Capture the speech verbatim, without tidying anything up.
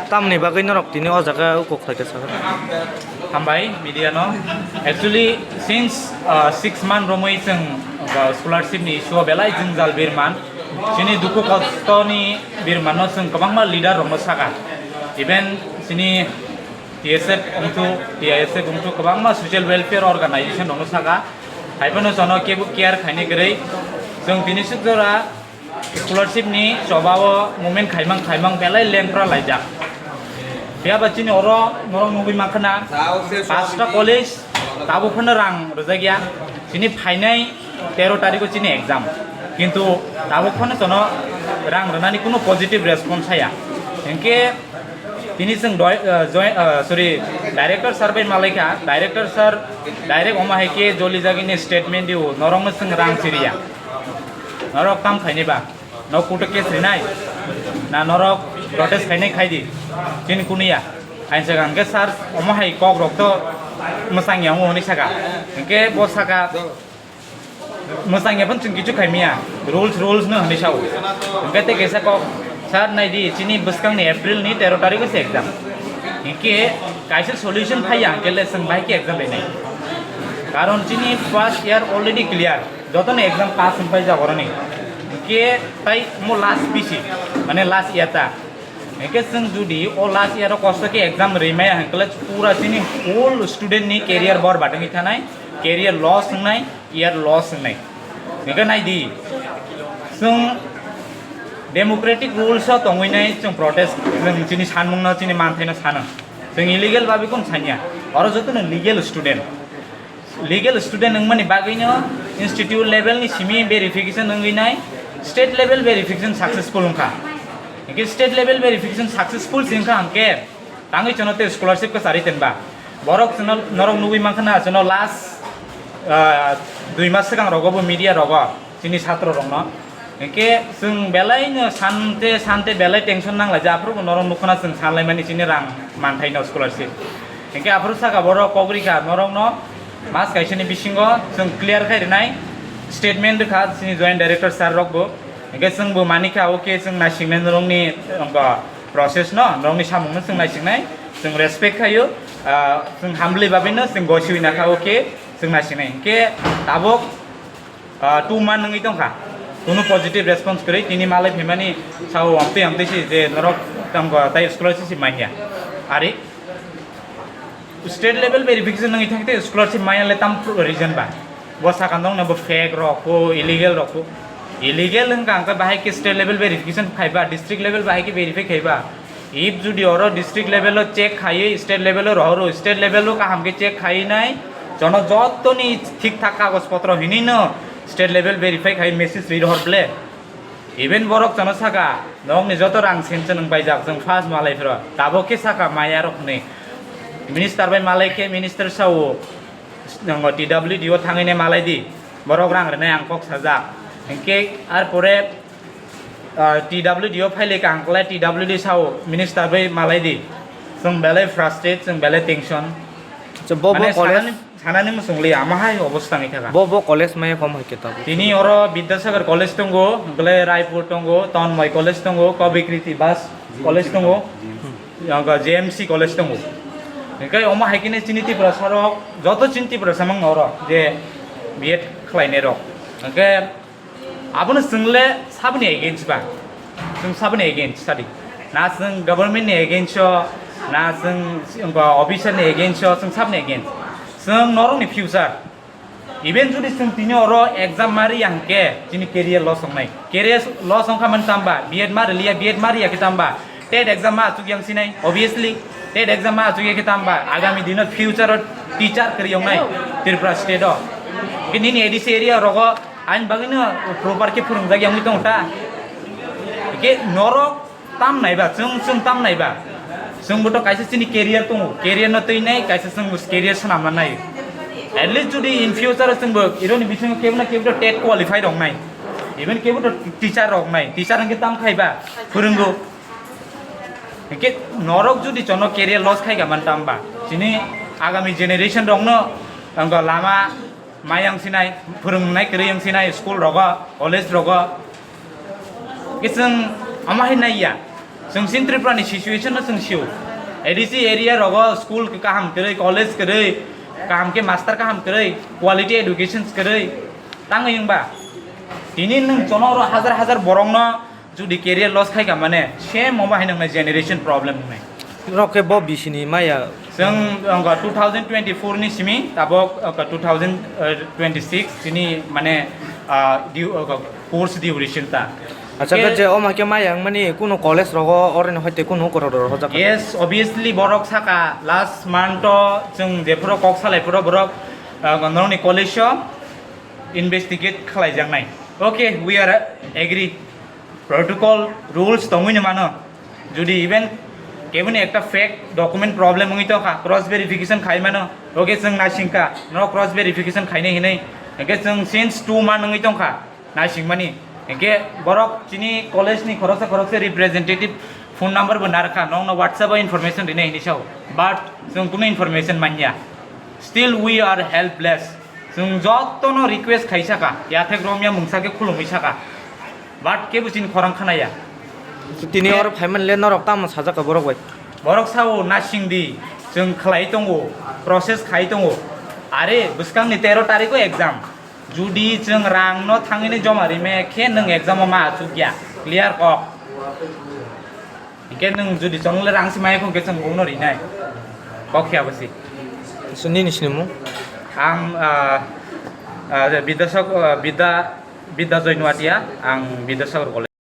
Tamni bagwi norok tini o jaga o kok khlai kha saka? Hambai media no. Actually, since, uh, six month romwi chwng, uh, scholarship ni issue o belai jwngjal birman. Chini dukhu kosto ni birman no chwng kwbangma leader rok no saka. Even chini T S F wngthu, T I S F wngthu kwbangma social welfare organization rok no saka. Haiphano jono kebo care khaini kwrwi. Chwng tini swk jora scholarship ni choba o movement khaimang khaimang belai lengpra laijak. Phiya ba chini oro norok nugwi mankha na, pasta college tabuk phano rang rwjakya. Chini phainai tero tarikh o chini exam, kintu tabuk phano jono rang rwnani kuno positive response haya. Hinkhe tini chwng doi-, ah, join, ah, sorry, director sir bai malaikha, director sir direct omo hai khe joli jagini statement dio, norokno chwng rang chiriya. Norok tam khaini ba? Nok kutuk case rinai? Na norok protest khainai khai di? Chini kuniya. Ain saka hwnkhe sir omo hai kok rok to mwsang ya wngo hwnwi saka. Hwnkhe bo saka mwsang ya phano chwng kichu khaimiya. Rules, rules no hwnwi sao. Hwnkhe tei kaisa kok, sir nai di, chini bwskang ni April ni tero tarikh o se exam. Hwnkhe kaisa solution phai ya hwnkhe le chwng bahai khe exam rinai. Karon chini first year already clear. Jotono exam pass wng paijak oroni. Hwnkhe tai omo last bisi, mane last year ta. Hwnkhe chwng jodi o last year o kosto khe exam rwi maya hwnkhe le pura chini whole student ni career borbad wngwi thanai, career loss wngnai, year loss wngnai. Hwnkhe nai di, chwng democratic rules o tongwi nai chwng protest, chwng chini sanmung no, chini manthai no sano. Chwng illegal babi kun sanya, oro jotono legal student. Legal student wngmani bagwino institute level ni simi verification wngwi nai, state level verification successful wngkha. Hwnkhe state level verification successful se wngkha hwnkhe tangwi chwngno tei scholarship kwcharwi tenba. Borok chwngno norok nugwi mankha na chwngno last, ah, dui mas swkang rogo bo media rogo. Chini satro rokno. Hinkhe chwng belai no sante sante belai tension nanglaijak, aphuru bo norok nukhuna chwng sanlaimani chini rang manthai no scholarship. Hinkhe aphuru saka borok kok rikha norok no mas kaisa ni bisingo chwng clear khai rinai statement rwkha chini joint director sir rok bo. Hinkhe chwng bo manikha, okay, chwng naisingnai norok ni, um, process no, norok ni samung no chwng naisingnai, chwng respect khaio, ah, chwng humbly babe no chwng gosiwi nakha, okay, chwng naisingnai. Hinkhe tabuk Ah, two month wngwi tongkha, kunu positive response kwrwi. Tini malai phaimani sao amtwi amtwi si je norok tamo tai scholarship si manya. Ari state level verification wngwi thangkhe scholarship manya le tam reason ba? Bo sakha nokna bo fake rok, bo illegal rok, bo illegal wngkha hwnkhe bahai khe state level verification khaiba, district level bahai khe verify khaiba. If judi oro district level o check khaiwi state level o rohoro, state level o kaham khe check khaiwi nai, jono jotoni thik thak kagoj potro hinwi no state level verify khai message ri rohor ble. Even borok jono saka, nokni joto rang senchen wng paijak, chwng first malai phiro, tabok khe saka maya rok hwnwi. Minister bai malai khe minister sao, nongo T W D o thangwi nai malai di, borok rang rwnai ang kok sajak. Hinkhe ar pore Ah, T W D o phaile kaham klai, T W D sao minister bai malai di. Chwng belai frustrate, chwng belai tension. Acha, bo, bo Mane college sanani, sanani muchung li ama hai obostha wngwi thaka. Bo, bo college maya kom hai khe tabuk. Tini oro Bidyasagar College tongo, hwnkhe Raipur tongo, Tanmay College tongo, Kavi Kriti Das College tongo, hwnkhe J M C College tongo. Hwnkhe omo hai khe chini Tripura sarok, joto chini Tripura samung oro je B Ed khlainai rok. Hwnkhe Abono chwng le saboni against ba? Chwng saboni against sadi? Na chwng government ni against o, na chwng, chwng officer ni against o, chwng saboni against? Chwng norok ni future. Even jodi chwng tini oro exam ma riya hwnkhe chini career loss wngnai. Career loss wngkha mani tamba? B Ed ma riliya, B Ed ma riya khe tamba? TET exam ma achuk yang sinai, obviously. TET exam ma achuk ya khe tamba? Agami dino future o teacher kwrwi wngnai Tripura state o. Khe nini A D C area rogo Ani bagwino proper khe phwrwngjak yangwi tongo ta? Hwnkhe norok tam naiba, chwng, chwng tam naiba? Chwngbo to kaisa chini career tongo, career no twi nai, kaisa chwngbo career swnamna nai. At least jodi in future o chwngbo ironi bisingo kebo na kebo to TET qualify rok nai, even kebo to teacher rok nai, teacher hwnkhe tam khaiba phwrwngo. Hwnkhe norok jodi jono career loss khai ka man tamba? Chini agami generation rokno ang lama Mai ang sinai, phwrwngnai kwrwi ang sinai, school rogo, college rogo. Khe chwng ama hai nai ya. Chwng sin Tripura ni situation no chwng sio. A D C area rogo school kaham kwrwi, college kwrwi, kaham khe master kaham kwrwi, quality education kwrwi. Tangwi wngba tini nwng chonok ro hajar hajar borok no judi career loss khai ka mane same omo hai nwngnai generation problem wngnai. Rok khe bo bisini maya. Chwng wngkha two thousand twenty-four ni simi tabok wngkha two thousand twenty-six chini mane ah, du- wngkha course duration ta. Acha, Ke- je omo khe maya wngmani kuno college rogo oroni hoite kuno korok rok hojak. Yes, obviously borok saka last month o chwng jephuru kok salai phuru borok ah, norokni college o investigate khlaijaknai. Okay, we are agree. Protocol rules tongwi no mano. Jodi even keboni ekta fake document problem wngwi tongkha, cross verification khai mano. Okay, chwng naisingkha, no cross verification khainai hinwi. Hwnkhe chwng since two month wngwi tongkha naisingmani. Hwnkhe borok chini college ni khoroksa khoroksa representative phone number bo narwkha, nokno WhatsApp o information rinai hinwi sao. But chwng kuno information manya. Still we are helpless. Chwng jotono request khaisakha, yathek romya mungsa khe khulumwi sakha. But kebo chini khorang khanaya. Tini Ke- oro phaimani le norok tamo sajak ka borok bai? Borok sao nasing di, chwng khlai tongo, process khai tongo. Are bwskangni tero tarikh o exam. Judi chwng rang no thangwi ni joma rime khe nwng exam o ma achuk ya, clear kok. Hingke nwng judi chongle rang si maya kho hingke chwng bono rinai. Kok khe abo si. So nini sinimung? Ang ah, ah, Bidya Sak- ah, Bidya Bidya Joy Nuatia, ang Bidya Sagar College.